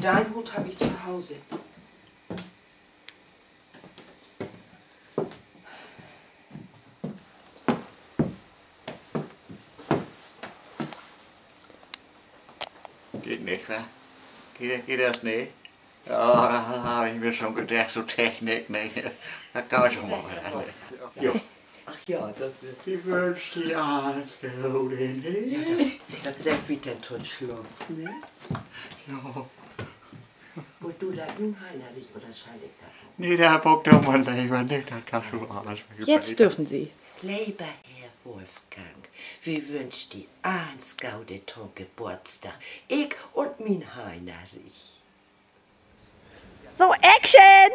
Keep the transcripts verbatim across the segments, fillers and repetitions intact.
Dein Hund hab ich zu Hause. Geiht nich, wa? Geiht, geiht dat nich? Ja, dat heff ik mi schon gedacht, so Technik, ne? Dat geiht schon mal wedder, ne? Jo. Ach ja, dat, äh, wi wünscht di allens Gode, ne? Ja, dat, dat seggt wi denn to'n Sluss, ne? Jo. Wullt du dat nu, Heinrich, oder schall ik dat? Nee, dat bruukt doch man lever nich, dat kannst du allens vergeten. Jetzt dürfen Sie. Lever Herr Wolfgang, wi wünscht di allens Gode to'n Geboortsdag. Ik un mien Heinrich. So, Action!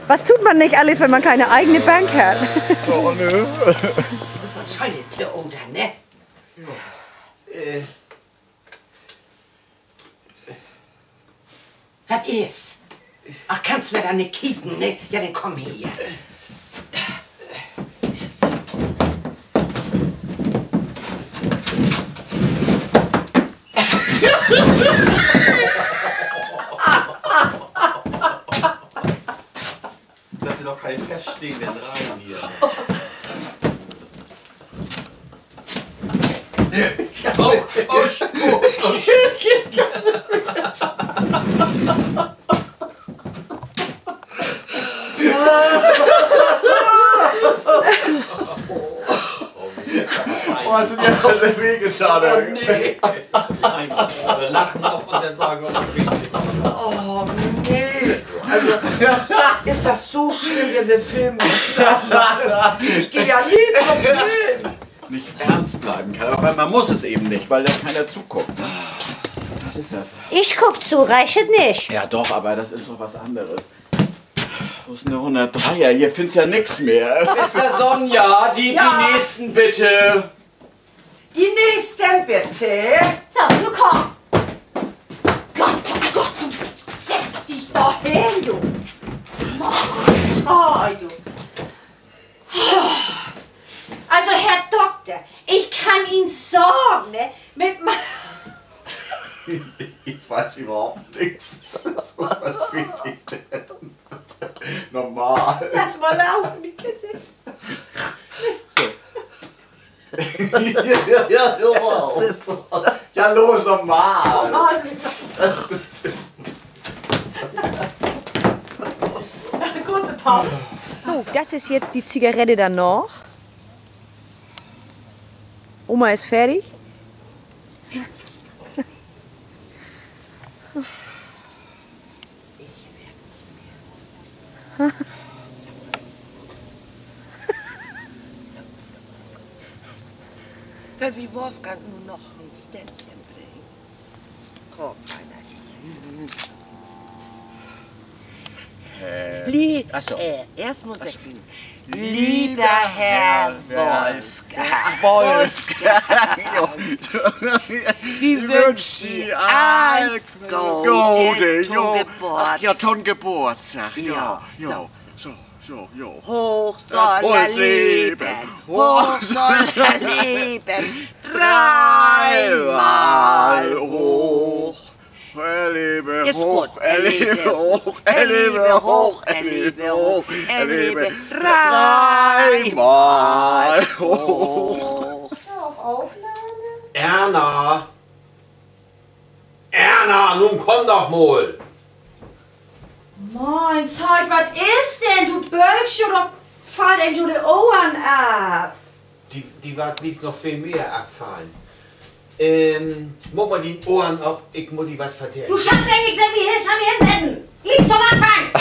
Was tut man nicht alles, wenn man keine eigene Bank hat? So, ne? Dat is so'n schönet Theater, ne? Äh. Wat is? Ach, kannst wedder nich kieken, ne? Ja, denn kumm hier. Dat sünd doch keen faststehenden Reihen hier. Oh, oh, oh, oh. Oh, sünd di dat wehgetan, ey? Oh, nee. Wi lachen noch un denn seggen wi, oh, richtig. Oh, nee. Also, is dat so slimm, wenn wi filmen? Ik gah ja nie to'n Film. Nicht ernst bleiben kann, aber man muss es eben nicht, weil da keiner zuguckt, ne? Das ist das. Ich guck zu, reicht nich? Ja, doch, aber das ist doch was anderes. Wo ist denn der hunnertdreier? Hier findest ja nix mehr. Mister Sonja, die, die nächsten bitte. Die nächsten bitte. So, nu kumm. Gott, oh Gott, du setzt di doch hen, du. Mann, so, du. Also, Herr Dokter, ik kann Ihnen sagen, ne, mit ma- Ich weiß überhaupt nichts. Was will ich denn? Normal. Lass mal laufen, die Kiste. So. Ja, ja, ja, ja, wow. Ja, los, normal. Normal. Kurze Pause. So, das ist jetzt die Zigarette danach. Oma ist fertig. Wüllt wi Wolfgang nu noch en Ständchen bringen? Komm, Heiner. Äh, ach so. Lie-, äh, eerst mutt ik seggen, lieber Herr Wolfgang. Ach, Wolfgang. Jo. Wi wünscht di allens Gode, jo. Ach, jo, to'n Geboortsdag, jo, jo. So. So, so, jo. Hoch soll er leben, hoch soll er leben, dreimal hoch. Er lebe hoch, er lebe hoch, er lebe hoch, er lebe hoch, er lebe dreimal hoch. Erna! Erna, nu kumm doch mal! Moin, Zeug, wat is denn? Du bölkst jo, dor fallt een jo de Ohren af. Di, di warrt glieks noch veel mehr affallen. Ähm, maak mal dien Ohren op, ik mutt di wat vertellen. Du schaffst ja nix, sett mi hin, schaff mi hinsetten. Glieks to'n Anfang.